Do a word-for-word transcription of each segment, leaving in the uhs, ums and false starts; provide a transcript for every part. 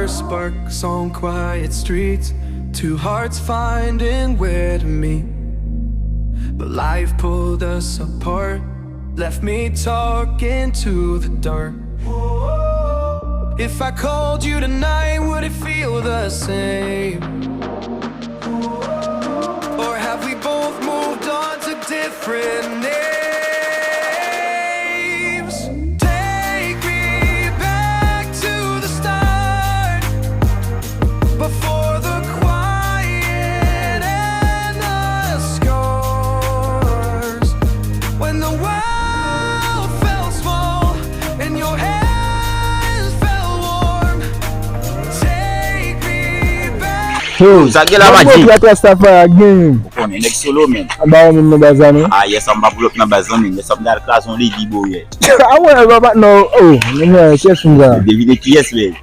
Sparks on quiet streets, two hearts finding where to meet. But life pulled us apart, left me talking to the dark. If I called you tonight, would it feel the same? Or have we both moved on to different names? Take me back to the start, before the quiet and the scars. When the world felt small and your hands felt warm, take me back. Yo, Sa gen la, Madji? Mwen Rasta Fire gang. Ou konnen, nèg solo, men. Anba ou menm nan baz la, non? Ah, yes, anba pull up nan baz lan, men. Yes, m dal kraz on lady, bro, yeah. Ah ouais, papa, non. Oh, men mwen, kiyès moun sa? Devine kiyès, men.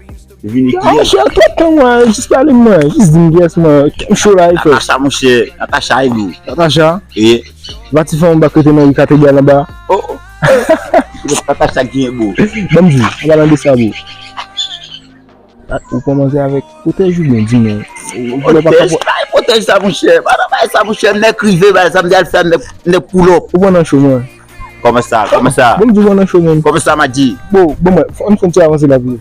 Devine Ah, mon kiyès. chè, kèk tan, mwen, jis pale mwen, jis di m kiyès mwen. Kèm cho la, e frè. Natacha, monchè. Natacha, e, bro. Natacha, E, va ti fanm ba kote nan katedral anba. oh, oh. Natacha ki gen, bro. Ban m di, an palan de sa, bro. Ah, ou kòmanse avèk pwotèj ou byen, di mwen. Ou vle pa Pwotèj, kapot. pa pwotèj sa, monchè. Pa nan bay sa, monchè. M nèk rive, bay sa, m di al fè nèk, nèk pull up. Ou pran nan cho, mwen. Kòman sa, kòman sa? Bon, m di ou pran nan cho, men. Kòman sa, Madji? Bon, bon, mwen, fò m fè yon ti avanse la, bro.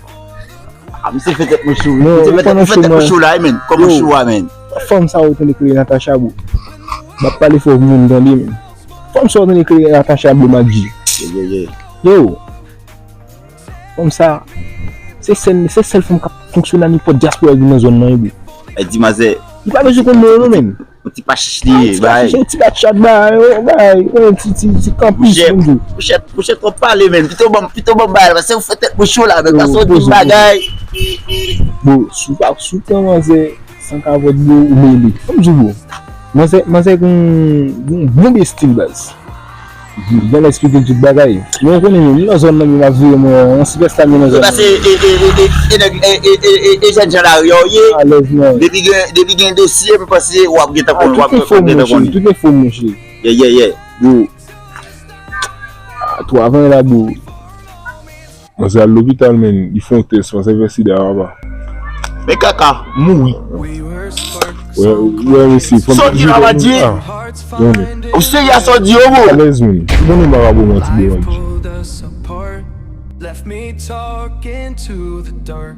Ah, misye fè tèt mwen cho. Non, Misye ou fè pa tèt, nan fè tèt mwen cho, cho la, men. Kòman Yo. Cho a, men? Fanm sa ou tande k rele Natacha, bro. M ap pale fò moun tande, men. Fanm sa ou tande k rele Natacha, bro, Madji. Yeah, yeah, yeah. Yo. Fanm sa, se sèl, se sèl fanm k ap fonksyone nan nenpòt dyaspora ki nan zòn nan, wi, bro. E di mazè, Li pa bezwen konn non, non, men. yon ti pa chich li ye, bay. Yon ti bat chat, bay, bay, yon ti, ti, ti kanpis, Monchè, moun di. Monchè, monchè, twòp pale, men. Pito ban, pito ban bay, paske ou fè tèt mwen cho la, men. Yo, Paske ou di poze, m bagay. Bro, si w pa, si w pran manzè san kapòt, bro, ou mele. Kòm di, bro. Manzè, manzè gen, gen bon byen stil, baz. Byen eksplike tout bagay. Men ou konnen, men, m nan zòn nan, men m ap viv, mwen, yon sipèsta, men nan zòn nan. Paske e, e, e, e, e, nèg, e, e, e, e, e jèn jan lari a w ye. Alèz, mwen. Depi gen, depi gen dosye, m panse w ap gentan Ah, konn, w ap tout enfo, gentan monchè, konnen. Tout enfo, monchè. Yeah, yeah, yeah. Yo, Ah, twa van la, bro. Manzè al lopital, men, li fè yon tès, manzè fè sida, papa. men kaka, mouri. Wè, wè, mesye, fanm Sòti la, Madji. Ah, non, men. Ou serye a sa w di yo, bro? Alèz, men. Ou konnen m pa ka ba w manti, bro, Madji. Left me talking to the dark.